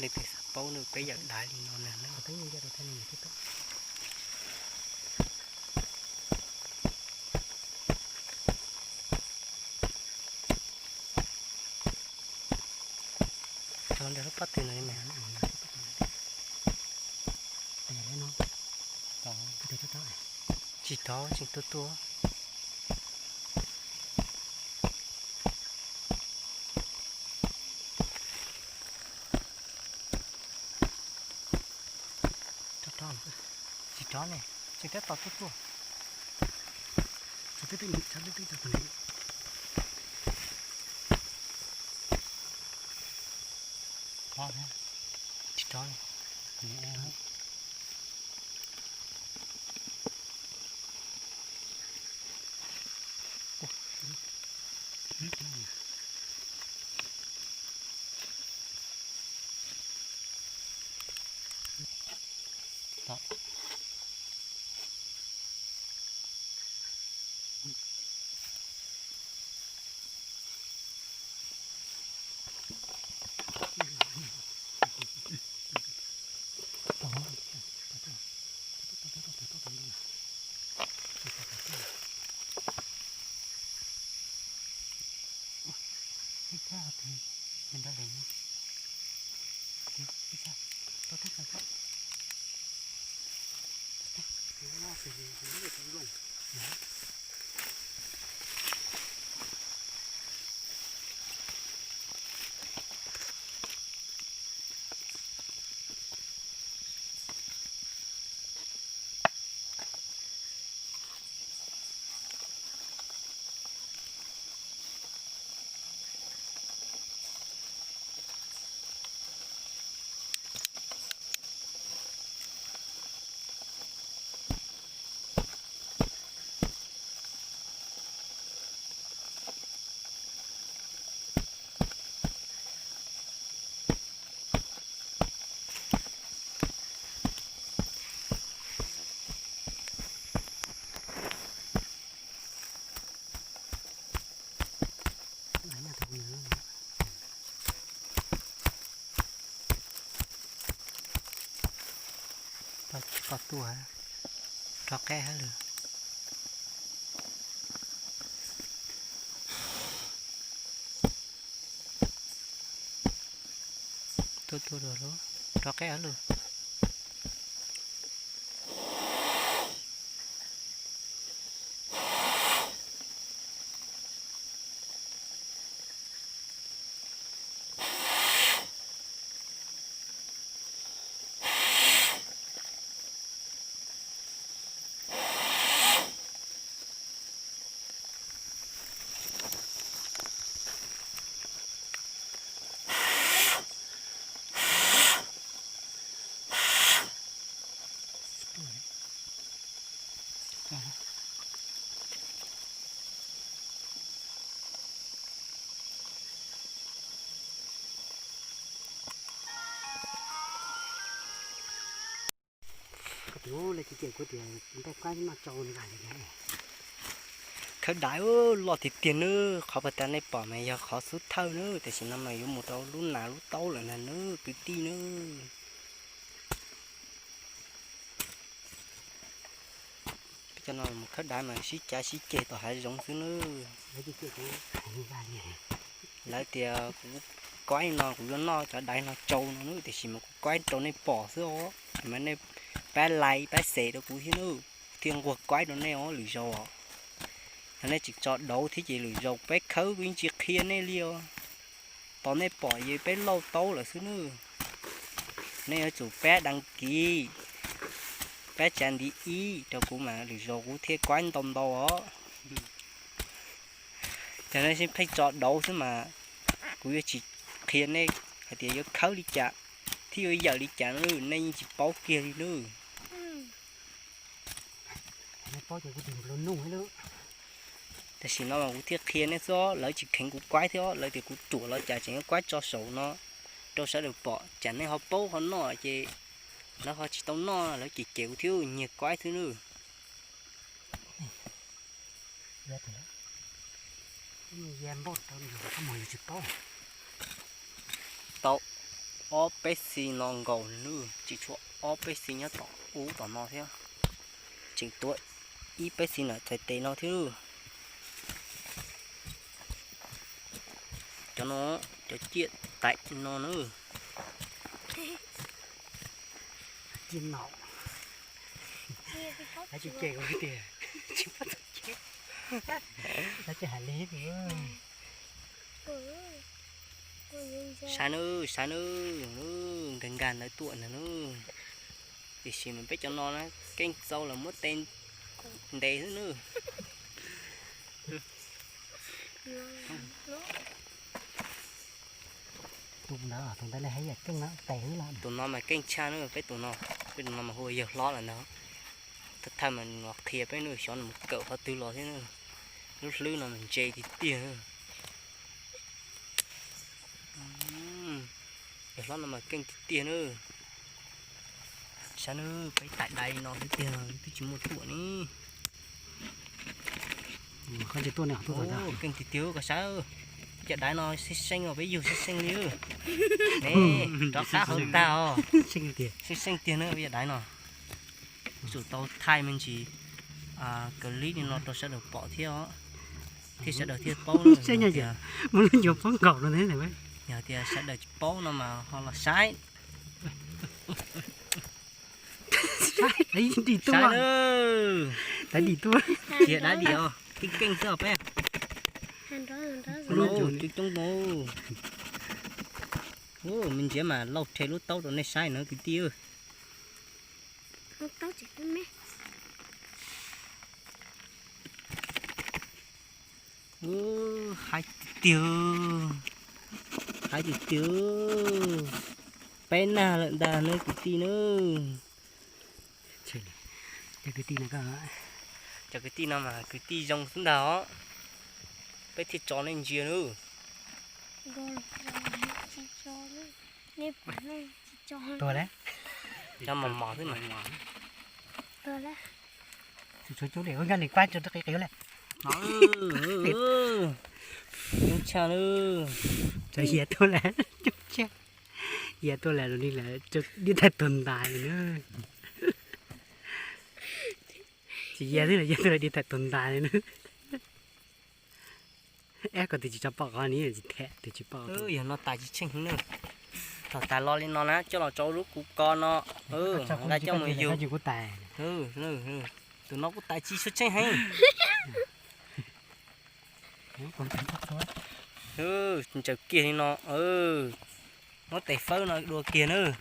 Leej twg xav paub no peb yawm daiv li no na. Rau ntawm lub pob tw no li mas. Tsis rov, tseem tuaj tuaj. Tsis rov ne, tseem tab tom tuaj tuaj. Tsis rov ne. Tsis pom tuaj, rov qab hab lawm. Tuaj tuaj lawm, rov qab hab lawm. Khawb daiv loj tiag tiag nawb, qhov pas tas nej pom mas yog qhov xub thawj nawb, tam sim no mas yuav mus rau lub nas lub taub lawm na nawb kwv tij nawb. Cov no mus khawb daiv mas sib cav sib ceg tom hav zoov xwb nawb. Lawv tias kuv kuaib no kuv yuav noj cov daiv no tsau no nawb, tiam sis mas kuv kuaib rau nej pom xwb os, mas nej pab like pab share rau kuv thiab nawb, thiaj nquag kuaib rau nej os lwm zaus os. Yog nej tsis tso dauv thiab ces lwm zaus peb khawb kuv yeej tsis qhia nej li os. Tos nej pom ces peb lauj taub lawm xwb nawb. Nej yuav tsum pab đăng ký, pab tsa ntiv ib rau kuv mas lwm zaus kuv thiaj kuaib ntau ntau os. Yog nej sib pheej tso dauv xwb mas kuv yuav tsis qhia nej hais tias yuav khawb li cas thiab yuav yawm li cas nawb, nej yeej tsis paub kiag li nawb. Tam sim no mas kuv thiaj qhia nej xwb os, lawv tsis kheev kuv kuaib thiab os, lawv tias kuv ruam los cas tseem yuav kuaib tso saum no rau sawv daws pom, tsam nej ho paub ho noj ces lawv ho tsis tau noj, lawv cem cem kuv thiab nyiag kuaib xwb nawb. Tau, Ob peb xis no nkaus lawm, tseem tshuav ob peb xis nyob tom ub tom no thiab. Tseem tuav ib peb xis ntawm txhais tes no thiab. Cov no, cov ciaj taim no na. Ciaj no. Lawv tsis cem kuv tiag. Lawv tsis hais li tiag. Saib nawb, saib nawb, nkag nkag ntawd tuaj ntag nawb. Tiam sis mas peb cov no na, keej txaus los muab tes ntes xwb nawb. Tus ntawd, tus ntawd li hais yam keej no tes xwb los. Tus no mas keej tshaj nawb, peb tus no, peb tus no mas hu ua yawg hlob lawm ntag. Thawj thawj mas nws los qhia peb nawb, xyov nws mus kawm qhov twg los thiab nawb. Lub hlwb no mas ntse tiag tiag. Yawg hlob no mas keej tiag tiag nawb. Saib nawb, peb tais dais no xwb tiag twb tsis muaj tuaj ne. Keej tiag tiag koj saib, cov dais no xeeb xeeb os, peb yug xeeb xeeb li. Ne, rov qab hauv tag os. Xeeb xeeb tiag na peb cov dais no. Kuv tsum tau thaij me ntsis clip li no rau sawv daws pom thiab os, thiab sawv daws thiaj paub. Muab lub ncuav pob nkaus rau ne. Yog tias sawv daws tsis paub no mas ho los saib. Dim tuaj, dim tuaj. Cia dab dim os, keej keej xwb os peb. Coob coob no. Me ntsis mas lauj rhe lub taub rau nej saib na kwv tij. Haib tiag tiag, haib tiag tiag. Peb nag lawm ntag nawb kwv tij nawb. Cov kwv tij no mas kwv tij zoo xwb ntag os. Peb thiaj tso nej ntsia nawb. Tuag lawm. Cov mos mos xwb mas. Tshuav coob li, nkag li kuab rau qis qis lawm. Coob tshaj nawb. Cov yias tuaj lawm, coob tshaj. Yias tuaj lawm los li lawm, diab tag tuag ntais li na. Tsis yias xwb los yias tuaj lawm diab tag tuag ntais li na. Ab, koj twb tsis tso pom qhov ni, tsis them twb tsis pom. Yog no tais tsis tsheej heev na. Thaum tais los li no na coj los rau lub kuv ko no, nqa coj mus yug. Tus no kuj tais tsis tshua tsheej heev. Ntsaws kiag li no, muab tes fawb no dua kiag nawb.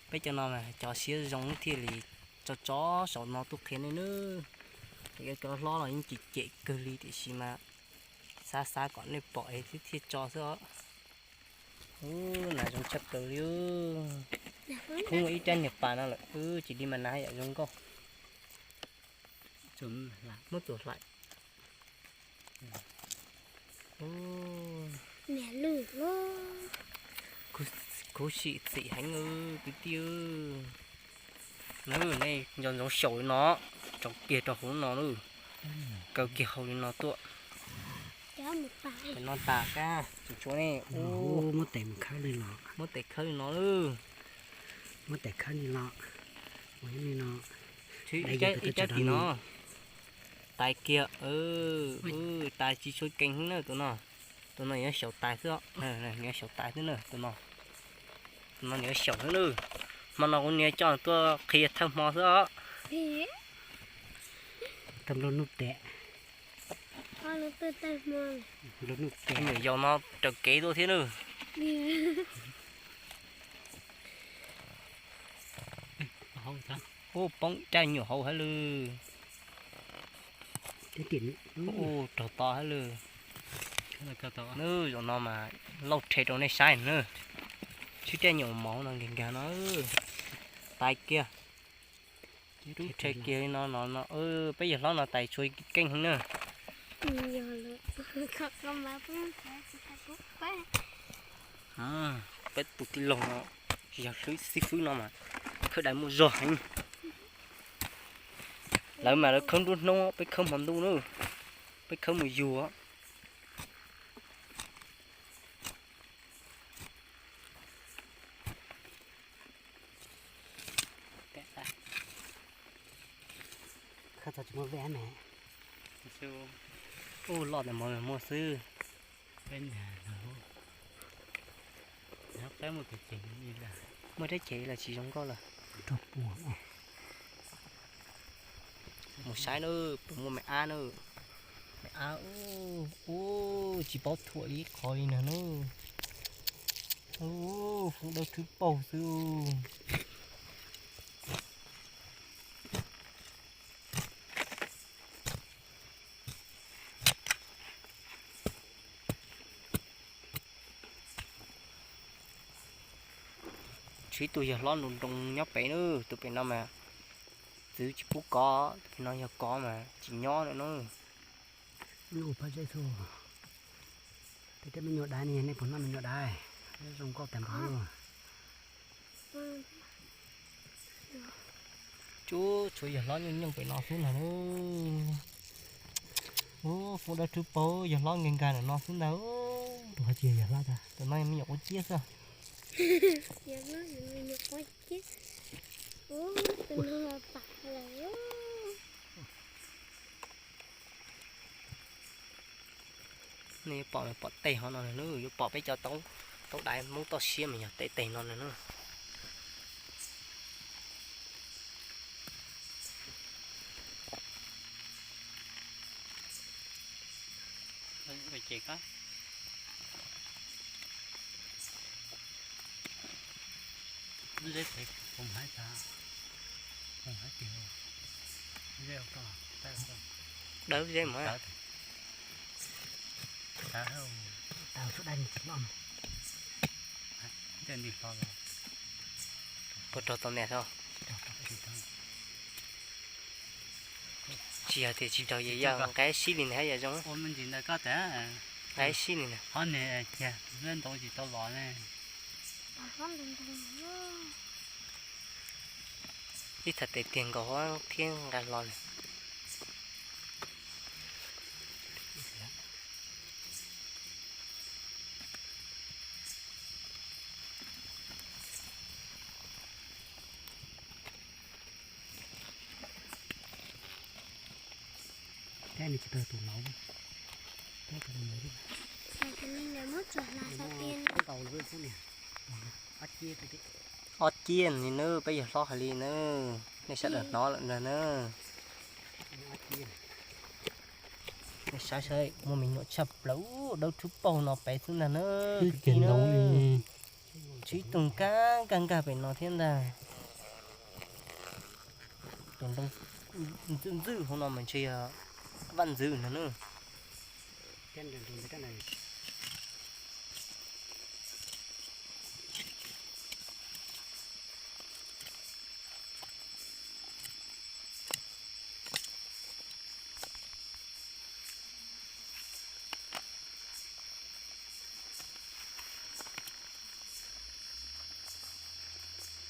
Peb cov no mas cov siab zoo thiaj li tso tso saum no tuaj qhia nej nawb. Cov hlob los yeej cem cem kawg li tiam sis mas xav xav kom nej pom es thiaj tso xwb os. Ub, nas zoo tshaj plaws li. Khub muaj ib rab niag pas no lawm, wb tsis li mas nas yam zoo nkauj. Muab txuas hlais. Khuv xim txim heev kwv tij. Nej nco ntsoov xyaum li no, tso kiag rau hauv no lawm, kaw kiag hauv li no tuaj. Tes no tas kab tsis tshuav ne. Muab tes khawb li no, muab tes khawb li no lawm. Muab tes khawb li no, ua li no. Ib cab tim no. Tais kiag, tais tsis tshua kees heev na tus no. Tus no yuav xyaum tais xwb, nws yuav xyaum tais xwb na tus no. Tus no nws yuav xyaum xwb na. Hmo no kuv niam coj tuaj qhia thawj hmo xwb os. Tau nplua nuj tes. Nyuam yaus no raws kev tuaj thiab nawb. Ub, poob raj nyuam hauv hab lwm. Ub, raug to hab lwm. Nawb, zaum no mas lauj rhe rau nej saib na. Swb raj nyuam mov no nkag nkag no. Tais kiag. Rub rhe kiag li no no, peb yawg hlob no tais tshuav keej heev na. Peb tus tij laug no, yog hlwb xib fwb no mas khawb dais muaj zog heev. Lawv mas lawv khawb nruab hnub, peb khawb hmo ntuj na, peb khawb mus yug. Koj txog tsis muaj vej me. Ub, loj tas mov muaj xwb. Muaj dab tsi los tsis zoo nkauj lawm. Mus saib na, puas muaj me ab na. Me ab, ub, tsis paub thuam li qhov li na. Ub, foob dawb thwb paug xwb. Tshuav ib tug yawg hlob nroo nroo nyob pem na, tus pem no mas txwv tsis pub kov, tus pem no yog kov mas tsis nyob lawm na. Ub, pab zeb xwb. Tej me nyuam dais ne, nej puas noj me nyuam dais? Zoo nkauj tas npaum. Tshuav, tshuav yawg hlob nyooj nyooj pem no xwb ntag. Ub, foob dawb thwb paug, yawg hlob nkag nkag ntawm no xwb ntag. Tus no yog me nyuam quav ciab xwb. Nej yuav pom, pom tej hov no na, yuav pom peb cov taub dais Hmoob toj siab mas yog tej tej no na. Dawb zeb mas. Puas raug tau niam tso? Tsis yog tias tsis raug, yog nqa sib li na, yog zoo. Nqa sib li na. Ib txhais tes tiag nkaus thiab nqa hlo li. Thiab nws tsis tau tus laus, thiab tus laus. Ob ciaj li na, peb yawg hlob hais li na, nej sawv daws hnov lawm ntag na. Nej saib saib, muaj me nyuam tshaj plaws, dawb thwb paug no pem xwb ntag na. Tshuav ib tug nkag nkag nkag pem no thiab ntag. Tus ntoo ntxwj ntxwj hauv no mas ntshe yog vaj ntxwv ntag na.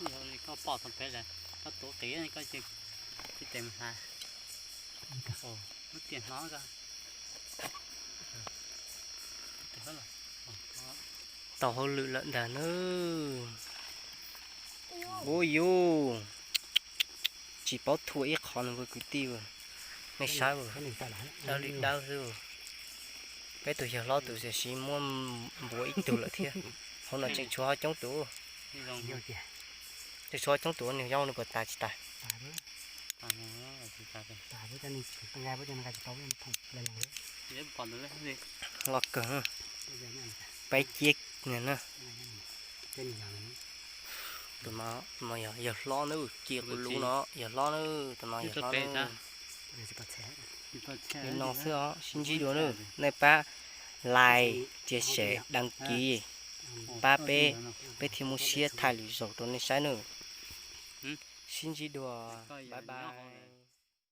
Yog li koj pom tau peb lawm, koj tuav qiv koj cia li tes mus hla. Lub tiam hnov koj. Tau hauj lwm lawm ntag nawb. Ua yus tsis paub thuam ib qho no kwv tij, nej saib, dawb li dawb xwb. Peb tus yawg hlob tus xyov siv muab npuav ib tug lawm thiab. Hauv no tseem tshuav coob tus, tseem tshuav coob tus, nws yau nws puas tas tsis tas. Los kawg, peb ciab na. Tus no, tus no yog, yog hlob na, cia kuv lub no, yog hlob na, tus no yog hlob na. Li no xwb os, sib ntsib dua na, nej pab like, chia sẻ, đăng ký pab peb, peb thiaj muaj siab thaij lwm zaus rau nej saib na. Sib ntsib dua, bye bye.